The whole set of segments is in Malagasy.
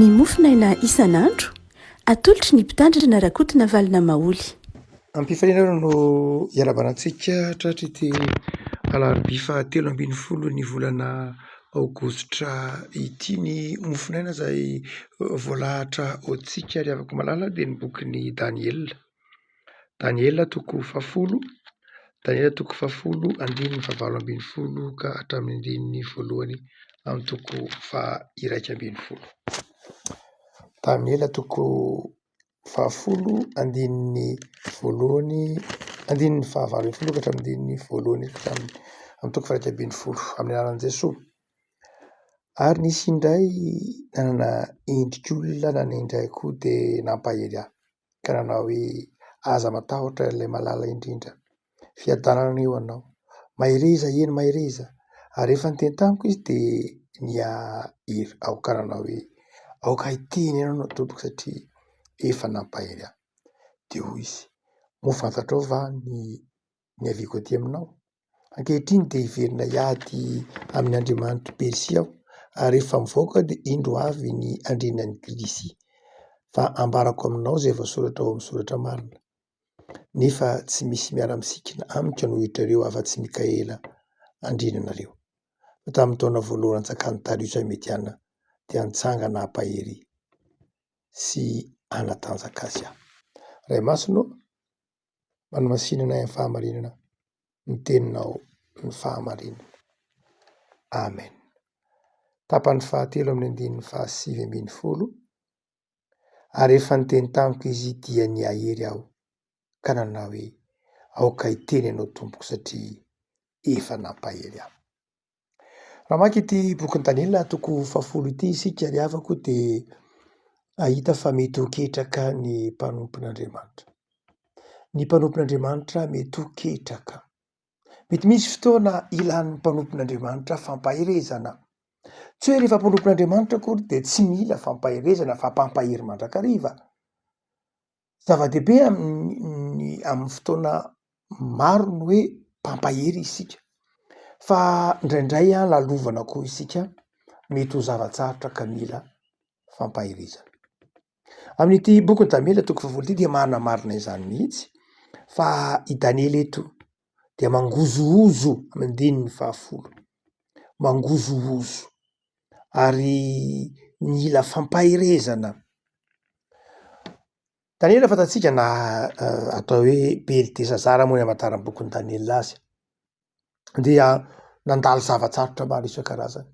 Ny mofonaina isan'andro, atolotry ny Mpitandrina Rakotonavalona Maholy. Am-pifaliana ary no iarahabana antsika tratry ity alarobia fahatelo ambin'ny folo ny volana aogositra ity. Ny mofonaina izay voalahatra ho antsika ry havako malala dia ny bokin'i Daniela. Daniela toko fahafolo, Daniela toko fahafolo andininy fahavalo ambin'ny folo ka hatramin'ny andininy voalohany amin'ny toko faha-iraika ambin'ny folo. Daniela toko fahafolo andininy voalohany, andininy fahavalo ambin'ny folo ka hatramin'ny andininy voalohany ka hatramin'ny amin'ny toko faha-iraika ambin'ny folo. Amin'ny anaran'i Jesoa. Ary nisy indray nanana endrik'olona nanendry ahy koa dia nampahery ahy. ka nanao hoe, Aza matahotra ilay malala indrindra, fiadanana anie ho anao, mahereza eny mahereza. Ary rehefa niteny tamiko izy dia niha-hery aho ka nanao hoe, Aoka hiteny ianao no tompoko satria efa nampahery ahy. Dia hoy izy, Moa fantatrao va ny niaviako aty aminao? Ankehitriny dia hiverina hiady amin'ny andriamanitr'i Persia aho, ary rehefa mivoaka aho dia indro avy ny andrianan'i Grisia, fa ambarako aminao izay voasoratra ao amin'ny soratra marina. Nefa tsy misy miara-misikina amiko hanohitra ireo afa-tsy Mikaela andriananareo. Fa tamin'ny taona voalohany nanjakan'i Dariosa Mediana dia nitsangana hampahery sy hanatanjaka azy aho. Ray Masina ô, Manomasinana ahy amin'ny fahamarinana ny teninao ny fahamarinana. Amen. Tapany fahatelo amin'ny andininy fahasivy ambin'ny folo. Ary rehefa niteny tamiko izy dia nihahery aho ka nanao hoe, aoka hiteny ianao tompoko satria efa nampahery aho. Raha maka ity bokin'i Daniela toko fahafolo ity isika ry havako dia hahita fa mety ho ketraka ny mpanompon'Andriamanitra. Ny mpanompon'Andriamanitra mety ho ketraka. Mety misy fotoana ilan'ny mpanompon'Andriamanitra fampaherezana. Tsy hoe rehefa mpanompon'Andriamanitra akory dia tsy mila fampaherezana fa mpampahery mandrakariva. Zava-dehibe amin'ny amin'ny fotoana maro ny hoe mpampahery isika fa indraindray an lalovana koa isika mety ho zava-tsarotra ka mila fampaherezana. Amin'ity bokin'i Daniela toko fahafolo ity dia manamarina izany mihitsy fa i Daniela eto dia mangozohozo amin'ny andininy fahafolo, mangozohozo ary mila fampaherezana. Daniela fantatsika na atao hoe Beltesazara moa ny amantaran'ny bokin'i Daniela azy dia nandalo zava-tsarotra maro isan-karazany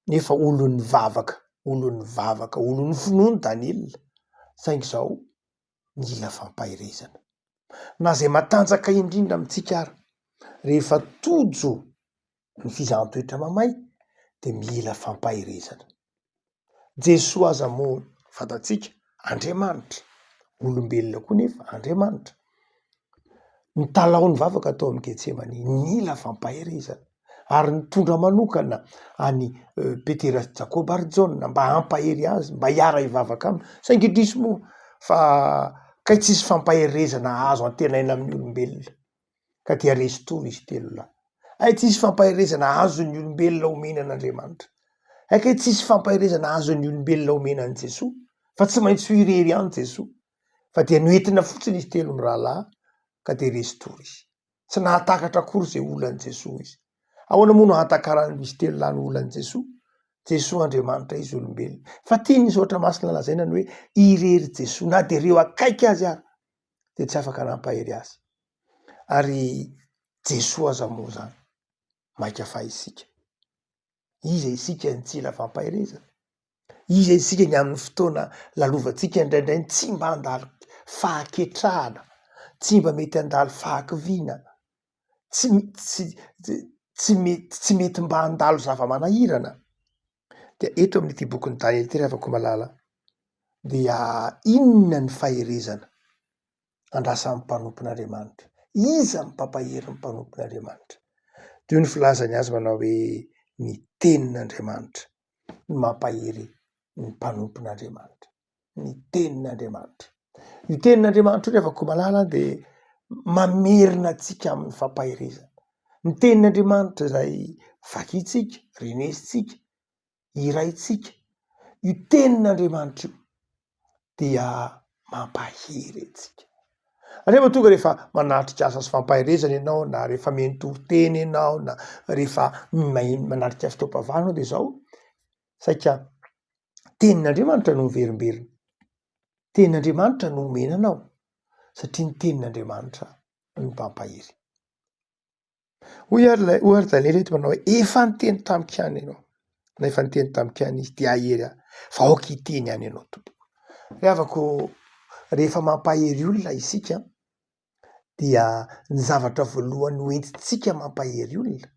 nefa olon'ny vavaka, olon'ny vavaka, olon'ny finoana Daniela saingy izao mila fampaherezana. Na izay matanjaka indrindra amintsika ary rehefa tojo ny fizahan-toetra mamay dia mila fampaherezana. Jesoa aza moa fantatsika Andriamanitra, olombelona koa nefa Andriamanitra. Nitalaho nivavaka tao amin'ny Getsemane, nila fampaherezana ary nitondra manokana an'i Petera sy Jakoba ary Jaona mba hampahery azy, mba hiara-hivavaka aminy. Saingy indrisy moa fa kay tsisy fampaherezana azo antenaina amin'ny olombelona. ka dia resy tory izy telo lahy. Hay tsisy fampaherezana azon'ny olombelona omena an'Andriamanitra. Hay kay tsisy fampaherezana azon'ny olombelona omena an'i Jesoa, fa tsy maintsy ho irery ihany Jesoa. Fa dia noentina fotsiny izy telo mirahalahy ka dia resy tory izy. Tsy nahatakatra akory izay olan'i Jesoa izy. Ahoana moa no ahatakaran'izy telo lahy ny olan'i Jesoa? Jesoa Andriamanitra izy olombelona. Fa tian'ny soratra masina lazaina ny hoe irery Jesoa na dia ireo akaiky azy ary dia tsy afaka nampahery azy. Ary Jesoa aza moa zany maika fa isika. Iza isika ny tsy hila fampaherezana? Iza isika ny amin'ny fotoana lalovantsika indraindray ny tsy mba handalo fahaketrahana, tsy mba mety handalo fahakiviana, tsy tsy tsy mety tsy mety mba handalo zava-manahirana. Dia eto amin'ity bokin'i Daniela ity ry havako malala dia inona ny faherezana andrasan'ny mpanompon'Andriamanitra? Iza ny mpampahery ny mpanompon'Andriamanitra? Toy ny filazany azy manao hoe ny tenin'Andriamanitra no mampahery ny mpanompon'Andriamanitra. Ny tenin'Andriamanitra. Io tenin'Andriamanitra io ry havako malala dia mamerina antsika amin'ny fampaherezana. Ny tenin'Andriamanitra izay vakintsika, renesintsika, hiraintsika. Io tenin'Andriamanitra io dia mampahery antsika. Anefa tonga rehefa manatrika asa sy fampaherezana ianao na rehefa mihaino toriteny ianao na rehefa maheno manatrika fotoam-pivavahana ianao de izao, saika tenin'Andriamanitra no miverimberina, tenin'Andriamanitra no omena anao satria ny tenin'Andriamanitra no mpampahery. Hoy ary ilay, hoy ary Daniela eto manao hoe efa niteny tamiko ihany ianao, na efa niteny tamiko ihany izy dia hahery ahy, fa aoka hiteny ihany ianao tompoko. Ry havako, rehefa mampahery olona isika dia ny zavatra voalohany hoentintsika mampahery olona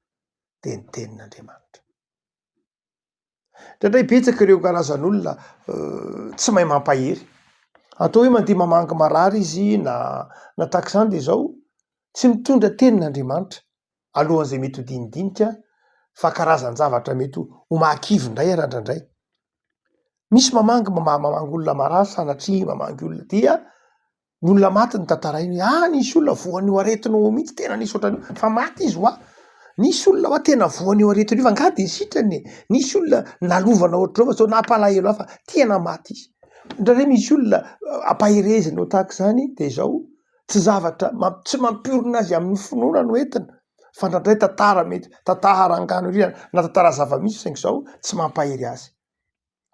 dia ny tenin'Andriamanitra. Indraindray betsaka ireo karazan'olona tsy mahay mampahery. Atao hoe mandeha mamangy marary izy na na tahaka izany de izao, tsy mitondra tenin'Andriamanitra alohan'izay mety ho dinidinika fa karazan-javatra mety ho mahakivy indray ara indraindray. Misy mamangy mamangy olona marary sanatria mamangy olona dia Ny olona maty no tantarainy hoe ah nisy olona voan'io aretina io mihitsy, tena nisy ohatran'io, fa maty izy hoa, nisy olona hoa tena voan'io aretina io fa nga de sitrana e, nisy olona nalovana ohatr'izao fa zao nampalahelo ahy fa tena maty izy. Indraindray misy olona ampaherezina ho tahak'izany de zao, tsy zavatra mamp- tsy mampiorina azy amin'ny finoana no entina fa indraindray tantara mety, tantara angano ery na tantara zava-misy saingy zao tsy mampahery azy.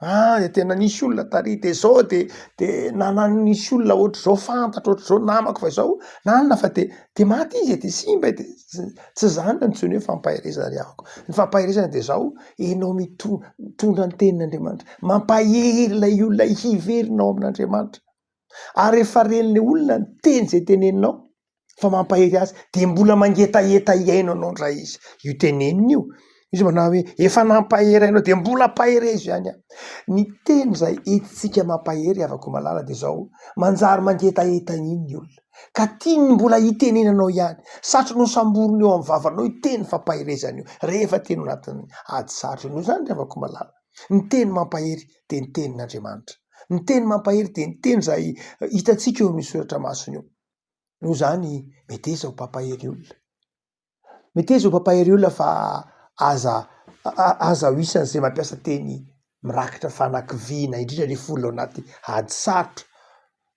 Ah de tena nisy olona tary de zao de de nana- nisy olona ohatr'izao fantatro ohatr'izao namako fa izao nanana fa de de maty izy e, de simba e, de tsy zany no antsoina hoe fampaherezana ry havako, ny fampaherezana de zao enao mito- mitondra ny tenin'Andriamanitra, mampahery ilay olona hiverina ao amin'Andriamanitra, ary rehefa ren'le olona ny teny zay teneninao fa mampahery azy de mbola mangetaheta hihaino anao ndray izy, io teneniny io, izy manao hoe efa nampahery anao de mbola ampaherezo ihany aho, ny teny zay entintsika mampahery havako malala de zao, manjary mangetaheta iny ny olona ka tiany mbola hitenenanao ihany, satry nosamboriny eo amin'ny vavanao io teny fampaherezana io rehefa tena ao anatin'ny ady sarotra io, noho izany ry havako malala, ny teny mampahery de ny tenin'Andriamanitra, ny teny mampahery de ny teny zay hitantsika eo amin'ny soratra masina io. Noho izany meteza ho mpampahery olona, meteza ho mpampahery olona fa aza aza ho isan'izay mampiasa teny mirakitra fanakiviana indrindra rehefa olona ao anaty ady sarotra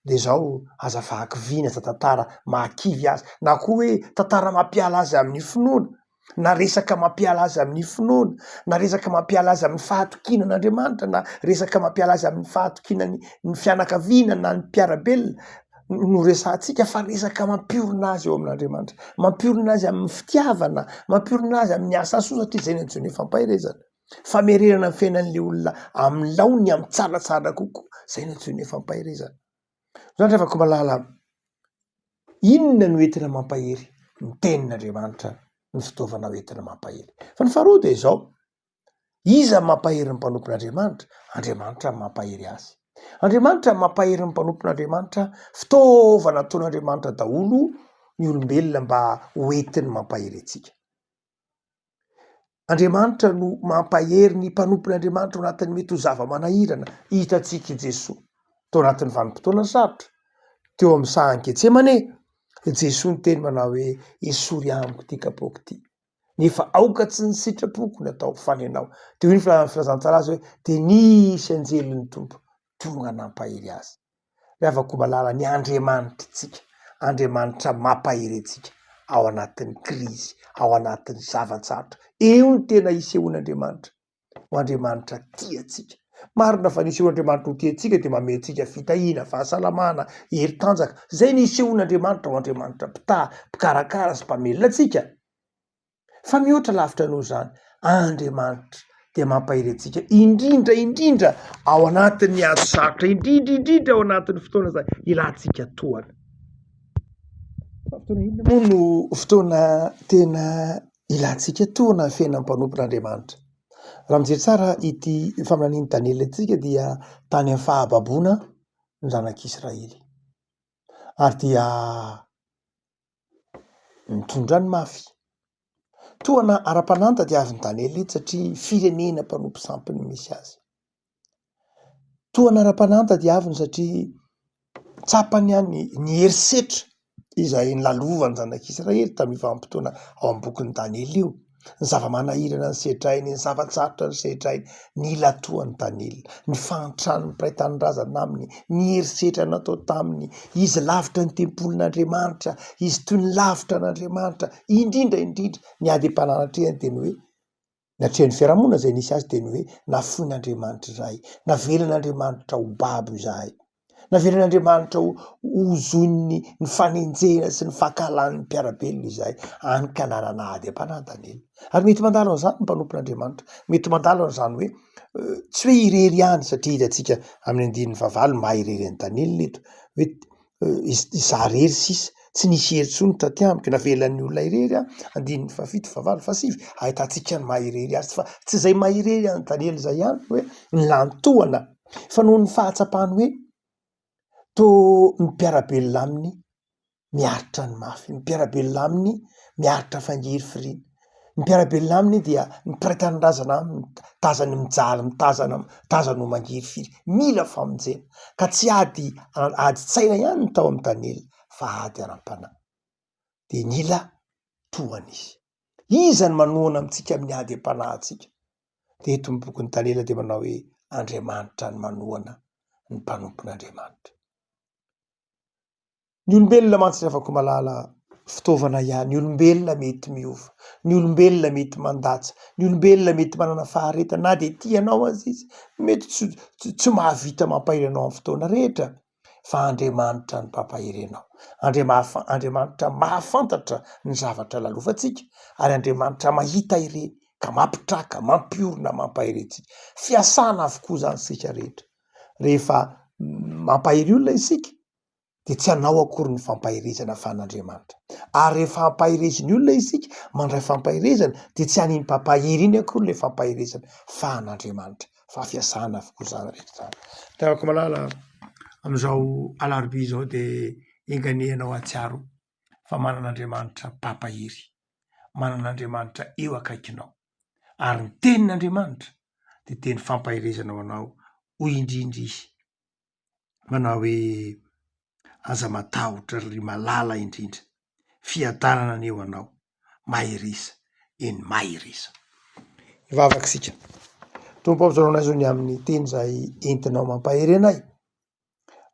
de zao aza fahakiviana aza tantara mahakivy azy na koa hoe tantara mampiala azy amin'ny finoana. na resaka mampiala azy amin'ny finoana, na resaka mampiala azy amin'ny fahatokiana an'Andriamanitra, na resaka mampiala azy amin'ny fahatokiana ny ny fianakaviana na ny mpiara-belona no resahantsika fa resaka mampiorina azy eo amin'Andriamanitra, mampiorina azy amin'ny fitiavana, mampiorina azy amin'ny asa soa satria zay no antsoina hoe fampaherezana, famerenana ny fiainan'le olona amin'ny laoniny amin'ny tsaratsara kokoa, zay no antsoina hoe fampaherezana. Zany ry havako malala. Inona no entina mampahery? Ny tenin'Andriamanitra no fitaovana hoentina mampahery. Fa ny faharoa dia izao, iza no mampahery ny mpanompon'Andriamanitra? Andriamanitra no mampahery azy. Andriamanitra no mampahery ny mpanompon'Andriamanitra, fitaovana ataon'Andriamanitra daholo ny olombelona mba hoentiny mampahery antsika. Andriamanitra no mampahery ny mpanompon'Andriamanitra ao anatin'ny mety ho zava-manahirana. Hitantsika i Jesoa tao anatin'ny vanim-potoana sarotra, teo amin'ny sahan'i Getsemane, Jesoa niteny manao hoe esory amiko ity kapoaka ity, nefa aoka tsy ny sitrapoko no ataoko fa ny anao. Dia hoy ny filazantsara azy hoe dia nisy anjelin'ny Tompo tonga nampahery azy. Ry havako malala, ny Andriamanitritsika, Andriamanitra mampahery antsika ao anatin'ny krizy, ao anatin'ny zava-tsarotra. Eo no tena isehoan'Andriamanitra ho Andriamanitra tia antsika. Marina fa ny isehoan'Andriamanitra ho tia antsika dia manome antsika fitahiana, fahasalamana, hery, tanjaka. Izay no isehoan'Andriamanitra ho Andriamanitra mpitaha, mpikarakara sy mpamelona antsika. Fa mihoatra lavitra noho izany, Andriamanitra dia mampahery antsika indrindra indrindra ao anatin'ny ady sarotra, indrindra indrindra ao anatin'ny fotoana izay ilantsika tohana. Fa fotoana inona moa no fotoana tena ilantsika tohana ny fiainan'ny mpanompon'Andriamanitra? Raha mijery tsara ity faminanian'i Daniela ity isika dia tany amin'ny fahababoana ny zanak'Israely ary dia Nitondra ny mafy. Tohana ara-panahy no tadiavin'i Daniela eto satria firenena mpanompo sampy no misy azy. Tohana ara-panahy no tadiaviny satria tsapany ihany ny herisetra izay nolalovan'ny zanak'Israely tamin'io vanim-potoana ao amin'ny bokin'i Daniela io. Ny zava-manahirana nosedrainy, ny zava-tsarotra nosedrainy, nila toa an'i Daniela, ny fahantran'ny mpiray tanindrazana aminy, ny herisetra natao taminy, izy lavitra ny tempolin'Andriamanitra, izy toy ny lavitra an'Andriamanitra, indrindra indrindra ny ady am-pananatrehany dia ny hoe, natrehan'ny fiarahamonina izay nisy azy dia ny hoe nafoin'Andriamanitra izahay, navelan'Andriamanitra ho babo izahay. Navelan'Andriamanitra ho hozoin'ny ny fanenjehana sy ny fankahalan'ny mpiara-belona izahay, hany ka nanana ady am-panahy Daniela. Ary mety mandalo an'izany ny mpanompon'Andriamanitra. Mety mandalo an'izany hoe tsy hoe irery ihany, satria hitantsika amin'ny andininy fahavalo ny maha irery an'i Daniela eto, hoe izaho irery sisa, tsy nisy hery intsony taty amiko, navelan'ny olona irery aho, andininy fahafito, fahavalo, fahasivy, ahitantsika ny maha irery azy. Fa tsy izay maha irery an'i Daniela izay ihany hoe ny lantohana fa noho ny fahatsapany hoe toa ny mpiara-belona aminy miaritra ny mafy, ny mpiara-belona aminy miaritra fangirifiriana, ny mpiara-belona aminy dia ny mpiray tanindrazana aminy tazany mijaly, mitazana mitazany ho mangirifiry, mila famonjena ka tsy ady adin-tsaina ihany ny tao amin'i Daniela fa ady ara-panahy, dia nila tohana izy. Iza no manohana amintsika amin'ny ady am-panahintsika? Dia eto ny bokin'i Daniela dia manao hoe Andriamanitra no manohana ny mpanompon'Andriamanitra. Ny olombelona mantsy ry havako malala fitaovana ihany, ny olombelona mety miova, ny olombelona mety mandatsa, ny olombelona mety manana faharetana na dia tia anao aza izy, mety tsy tsy mahavita mampahery anao amin'ny fotoana rehetra. fa Andriamanitra no mpampahery anao. Andriamahafa- Andriamanitra mahafantatra ny zavatra lalovantsika ary Andriamanitra mahita ireny ka mampitraka, mampiorina, mampahery antsika. Fiasana avokoa izany isika rehetra. Rehefa mampahery olona isika dia tsy anao akory ny fampaherezana fa an'Andriamanitra. Ary rehefa ampaherezin'ny olona isika, mandray fampaherezana, dia tsy an'iny mpampahery iny akory ilay fampaherezana fa an'Andriamanitra. Fa fiasana avokoa izany rehetra izany. Ry malala, amin'izao alarobia izao dia enga anie ianao hahatsiaro fa manana Andriamanitra mpampahery, manana Andriamanitra eo akaikinao. Ary ny tenin'Andriamanitra dia teny fampaherezana ho anao, hoy indrindra izy manao hoe aza matahotra ry malala indrindra, fiadanana anie ho anao, mahereza, eny mahereza. Hivavaka isika. Tompo ô, misaotra anao izao ny amin'ny teny izay entinao mampahery anay,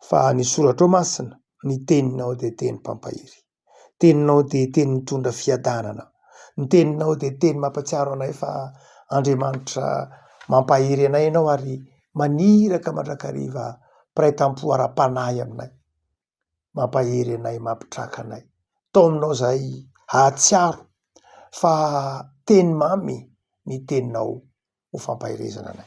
fa ny soratrao masina, ny teninao dia teny mpampahery. Teninao dia teny mitondra fiadanana. Ny teninao dia teny mampatsiaro anay fa Andriamanitra mampahery anay ianao ary maniraka mandrakariva mpiray tampo ara-panahy aminay. Mampahery anay, mampitraka anay. Taominao izahay hahatsiaro fa teny mamy ny teninao ho fampaherezana anay.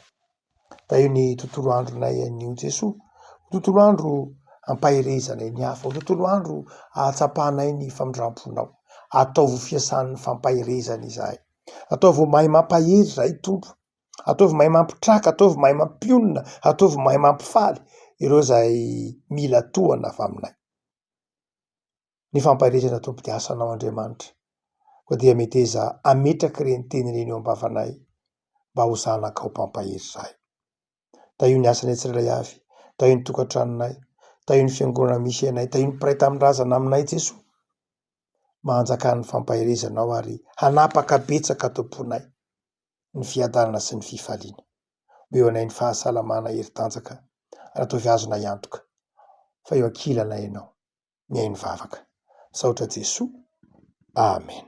Tahio ny tontolo andronay anio Jesoa, ho tontolo andro hampaherezanay ny hafa, ho tontolo andro hahatsapanay ny famindram-ponao. Ataovy ho fiasan'ny fampaherezana izahay. Ataovy ho mahay mampahery izahay Tompo. Ataovy mahay mampitraka, ataovy mahay mampionona, ataovy mahay mampifaly ireo izay mila tohana avy aminay. Ny fampaherezana Tompo dia asanao Andriamanitra, koa dia meteza hametraka ireny teny ireny eo am-bavanay mba ho zanakao mpampahery izahay. Tahio ny asanay tsirairay avy, tahio ny tokantranonay, tahio ny fiangonana misy anay, tahio ny mpiray tanindrazana aminay Jesoa, mba hanjakan'ny fampaherezanao ary hanapaka betsaka ato am-ponay ny fiadanana sy ny fifaliana. Omeo anay ny fahasalamana hery tanjaka ary ataovy azonay antoka fa eo ankilanay ianao. mihaino vavaka. Misaotra Jesoa. Amen.